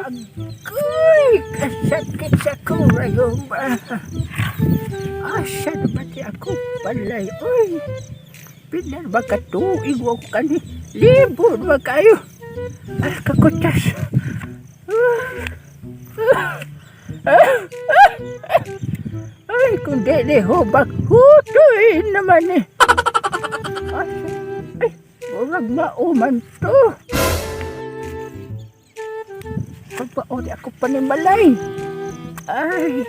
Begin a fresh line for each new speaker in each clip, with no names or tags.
Agoy! Kasakit sa akong rayuma. Asa naman di ako balay? Uy! Pila ba katuig wa ko kani? Libon ba kayo? Ay, kakutas. Ay, kung di ni hubak, hutoy naman eh. Asa? Ay, murag mauman to. Pagpauli ako panimalay. Ay.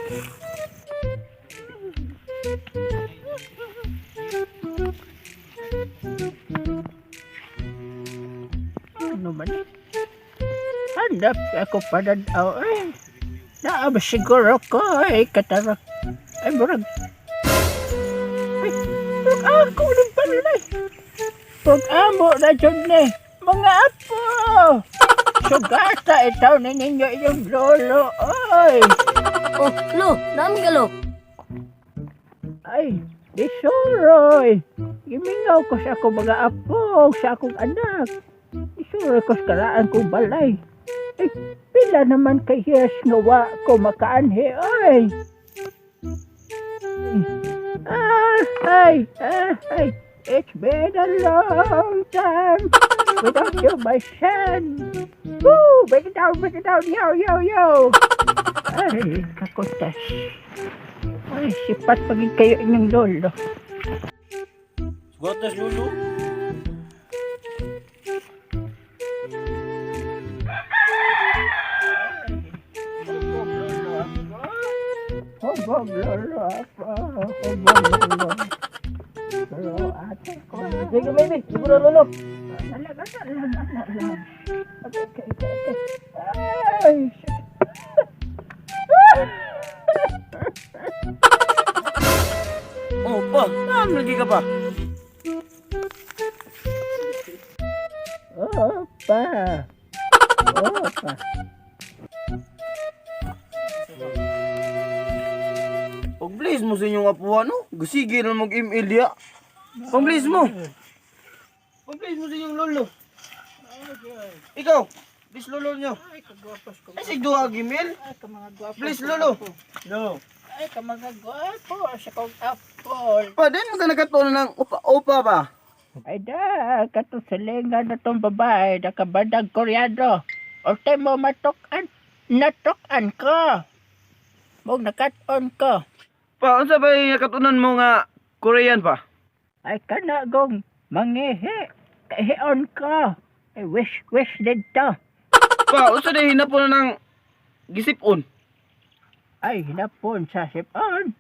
Ano man eh? Hanap ako pananaw. Ay. Naa ba siguro ko ay katarak. Ay, murag. Ay, murag ako ng balay. Pag amo na dyan ni mga apo. Sugata itaw ni ninyo inyong lolo. Ay.
Oh, lo, nami ka lo.
Ay, di suroy. Gimingaw ko sa akong mga apo, sa akong anak. Di suroy ko sa karaan kong balay. Ay, pila naman kay years nga wa ko makaanhi, ay. Ah, ay, ah, ay. It's been a long time without you, my son. Woo! Break it down, break it down, yo, yo, yo. Ay, kakutas. Ay, sipat pagin kayo inyong lolo.
Sugatas, lolo.
Hubog lolo ako. Hubog lolo. Pero ate ko.
Sige, baby, di na lolo.
Talaga, talaga, talaga. Okay. Ay, shit.
Oh, pa, saan lagi ka pa?
Opa. Opa.
Pag-bless mo sa inyong apuhan, no? Gasige na mag-ML diya. Pag-bless mo. Pag-bless mo sa inyong lolo. Ikaw, bless lolo niyo.
Ay, kagwapas ko.
Ay, sig duha gmail.
Ay, ka mga gwapo.
Bless lolo. No.
Ay, ka mga gwapo. Sa kong apple.
Pa, din mo ka nakatuon ng upa, upa ba?
Ay da, kato silingan na tong babae, nakabandag koreano. Ulte mo matukan, natukan ko. Mog nakat-on ko.
Pa, unsa ba yung nakatunan mo nga Korean pa?
Ay kana gong mangihi, kahion ko. Ay wish, wish dito.
Pa, unsa din hinapon na ng gisipon?
Ay hinapon sa sipon.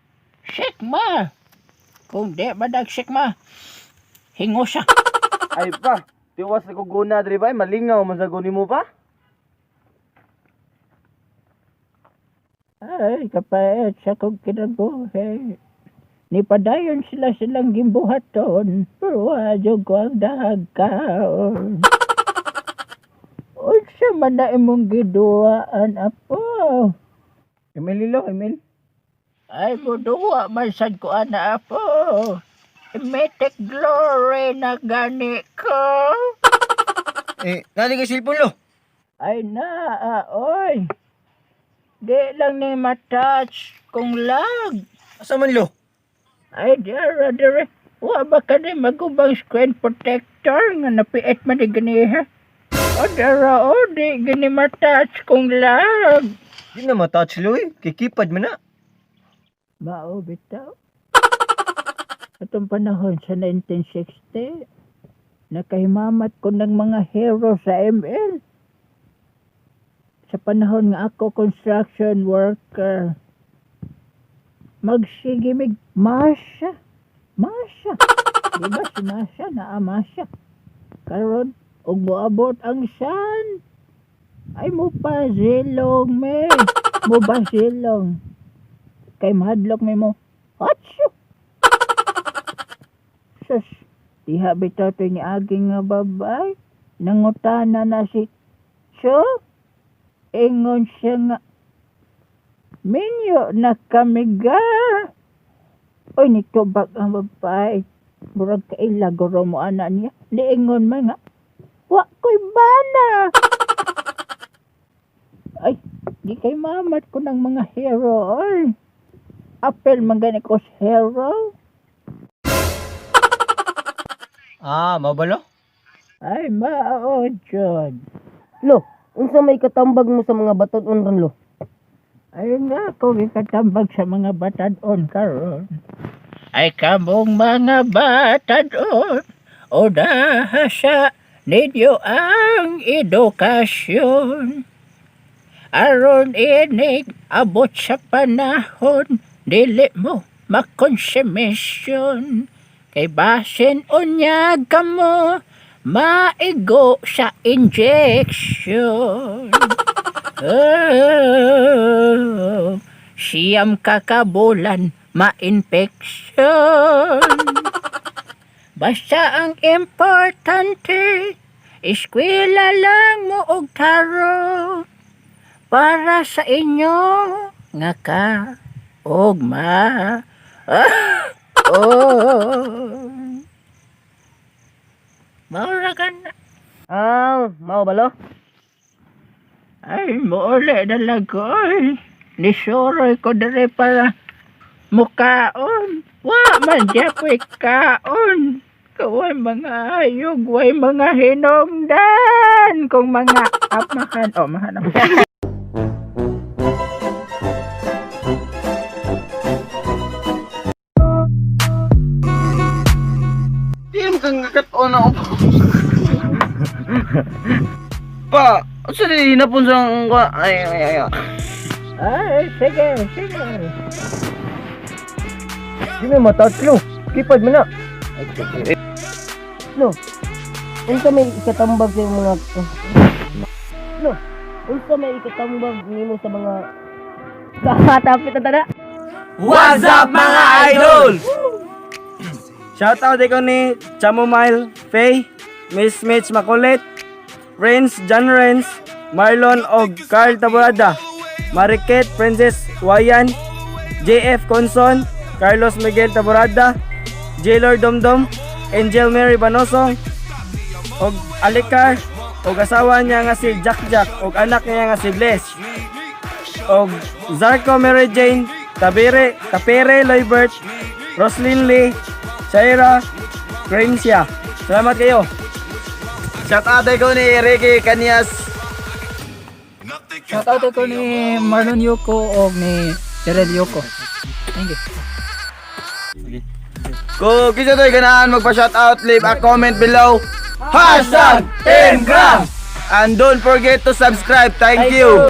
Sikma! Kung di ba sikma, hingusa.
Ay pa, tiwas ko guna diri ba? Malingaw man sa guni mo pa.
Ay, kapait sa kong kinabuhi. Ni padayon sila silang gimbuhaton, pero adyo ko ang dahagkaon. Unsa man na imong giduaan, apo?
Emil lo, Emil.
Ay, muduwa man sad ko ana, apo. Mythic glory na gani ko.
Eh, nani kay cellphone lo?
Ay na, oy. Di lang ni matouch kung lag.
Asa man lo?
Ay, dere, dere. Wa ba ka ni magubang screen protector nga napiit man ni ganiha? O, dere, o, di gani matouch kung lag.
Di na matouch lo eh. Kikipad man na.
Mao bitaw. Atong panahon sa 1960, nakahimamat ko ng mga hero sa ML. Sa panahon nga ako construction worker, magsigimig Masha. Masha. Di ba si Masha? Naa Masha. Karon og moabot ang sun, ay mo pa zilong me. Mo ba zilong. Kay mahadlok may mo. Atso! Sus, diha bitaw to ni aging nga babay. Nangutana na si Cho. Ingon siya nga, minyo na kami ga. Oy, nitubag ang babae. Murag kaila guro mo ana niya. Niingon man nga, wa ko'y bana. Ay, di kay mamat ko ng mga hero. Ay, apel man gani ko sa hero.
Ah, mao ba, lo?
Ay, mao jud.
Lo, unsa may katambag mo sa mga batud-on ron, lo?
Ay nga, kung ikatambag sa mga batadon karon. Ay kamong mga batadon, unaha sa ninyo ang edukasyon. Aron inig abot sa panahon, dili mo makonsumisyon. Kay basin unyag kamo, maigo sa injection. Oh, 9 ka kabulan ma-infection. Basta ang importante, eskwela lang mo og taro para sa inyo nga ka og ma. Oh. Maura ka na.
Ah, mao ba, lo?
Ay, muuli na lang ko. Ay, nisuroy ko diri para mukaon. Wa man diya ko'y kaon. Kaway mga ayog, way mga hinungdan. Kung mga amahan. O, mahan.
Di mo kang kat-on na ako. Pa, unsa di hinapon sa ang ay ay ay. Ay.
Ay, sige, sige.
Di may matouch, lo. Kipad mo na. Lo, unsa may ikatambag sa mga. Lo, unsa may ikatambag nimo sa mga Kakatapit na tana.
What's up, mga idol? Shout out ko ni Chamomile Faye, Miss Mitch Makulit, Renz John Renz, Marlon og Carl Taborada, Mariket Princess Wayan, JF Conson, Carlos Miguel Taborada, Jaylor Domdom, Angel Mary Banosong, og Alikar, og asawa niya nga si Jack Jack, og anak niya nga si Bless, og Zarko Mary Jane, Tabere, Tapere Loybert, Roslyn Lee, Shaira, Gracia. Salamat kayo. Shout out ko ni Ricky Canias.
Shout out ko ni Marlon Yoko o ni Jerel Yoko. Thank you.
Kung kinsa to'y ganahan magpa-shout out, leave a comment below. #TeamGrams! And don't forget to subscribe. Thank you.